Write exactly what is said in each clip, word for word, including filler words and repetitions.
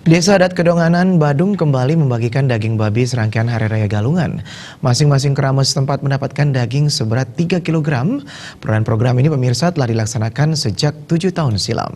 Desa Adat Kedonganan Badung kembali membagikan daging babi serangkaian Hari Raya Galungan. Masing-masing kerama setempat mendapatkan daging seberat tiga kilogram. Program ini, pemirsa, telah dilaksanakan sejak tujuh tahun silam.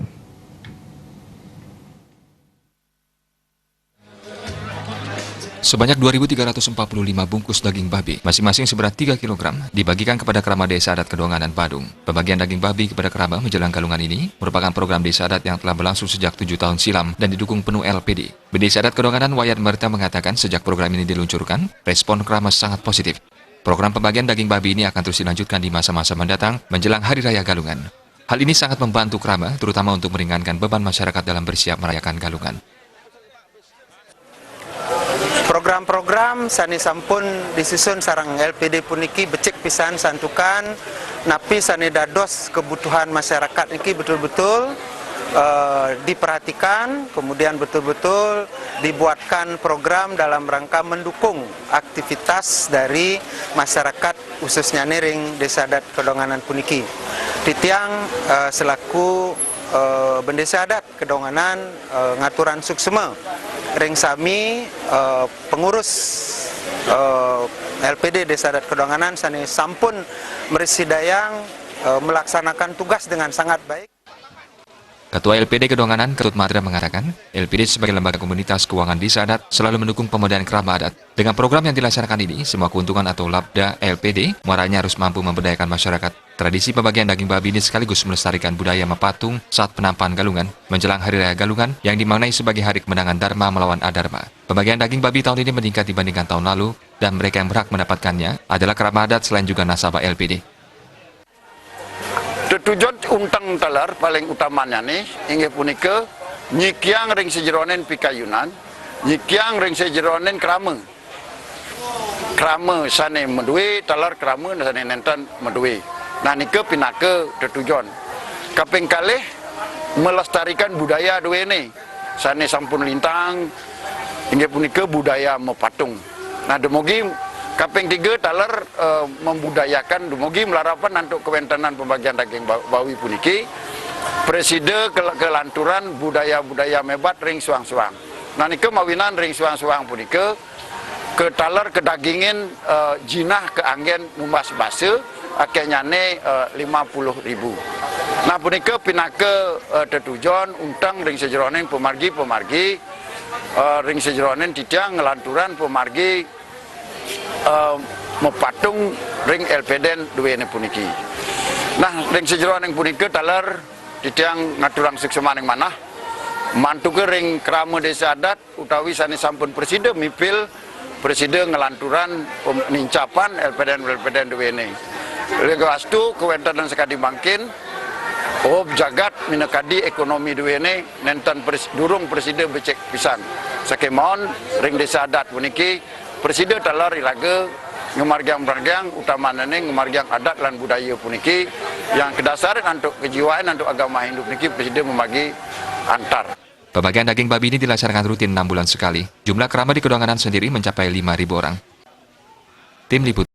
Sebanyak dua ribu tiga ratus empat puluh lima bungkus daging babi, masing-masing seberat tiga kilogram, dibagikan kepada kerama Desa Adat Kedonganan Badung. Pembagian daging babi kepada kerama menjelang Galungan ini merupakan program Desa Adat yang telah berlangsung sejak tujuh tahun silam dan didukung penuh L P D. Bendesa Adat Kedonganan, Wayan Merta, mengatakan sejak program ini diluncurkan, respon kerama sangat positif. Program pembagian daging babi ini akan terus dilanjutkan di masa-masa mendatang menjelang Hari Raya Galungan. Hal ini sangat membantu kerama, terutama untuk meringankan beban masyarakat dalam bersiap merayakan Galungan. Program-program sane sampun disusun sareng L P D puniki becik pisan santukan, napi sane dados kebutuhan masyarakat niki betul-betul, eh, diperhatikan, kemudian betul-betul dibuatkan program dalam rangka mendukung aktivitas dari masyarakat, khususnya ring Desa Adat Kedonganan puniki. Titiang, eh, selaku, eh, Bendesa Adat Kedonganan, eh, ngaturang suksma ring sami, eh, pengurus, eh, L P D Desa Adat Kedonganan sane sampun mresidayang, eh, melaksanakan tugas dengan sangat baik. Ketua L P D Kedonganan, Ketut Madra, mengatakan, L P D sebagai lembaga komunitas keuangan Desa Adat selalu mendukung pemberdayaan kerama adat. Dengan program yang dilaksanakan ini, semua keuntungan atau labda L P D muaranya harus mampu memberdayakan masyarakat. Tradisi pembagian daging babi ini sekaligus melestarikan budaya mepatung saat penampahan Galungan menjelang Hari Raya Galungan yang dimaknai sebagai hari kemenangan Dharma melawan Adharma. Pembagian daging babi tahun ini meningkat dibandingkan tahun lalu dan mereka yang berhak mendapatkannya adalah kerama adat selain juga nasabah L P D. Tetujon unteng taler paling utamanyane inggih punika nyikiang ring sajeroning pikayunan, nyikiang ring sajeroning krama. Krama sane madue, taler krama sane nenten madue. Nah, nika pinaka tetujon. Kaping kalih, melestarikan budaya duene sane sampun lintang, inggih punika budaya mepatung. Nah, dumugi kaping tiga taler, eh, membudayakan, dumugi malarapan antuk kawentenan pembagian daging ba-, babi puniki, prasida ke-, kelanturan budaya-budaya mebat ring suang-suang. Nah, nika mawinan ring suang-suang punika, kataler kadagingin, eh, jinah kaanggen numbas basa, akehnyane, eh, lima puluh ribu. Nah, punika pinaka, eh, tetujon unteng ring sajeroning pamargi-pamargi, eh, ring sajeroning titiang nglanturang pamargi, eh, mepatung ring L P D duene puniki. Nah, ring sajeroning punika taler titiang ngaturang suksmaning manah mantuka ring krama desa adat utawi sane sampun prasida mipil, prasida nglanturang pem-, nincapan L P D L P D duene. Legastu kawentenan sakadi mangkin, oh, jagat minakadi ekonomi duene nenten pres-, durung prasida becik pisan. Sakemaon ring desa adat puniki prasida taler iraga ngamargiang-margiang, utamanane ngamargiang adat lan budaya puniki yang kadasarin antuk kejiwaan antuk agama Hindu puniki prasida mabagi antar. Pembagian daging babi ini dilaksanakan rutin enam bulan sekali. Jumlah kerama di Kedonganan sendiri mencapai lima ribu orang. Tim Liputan.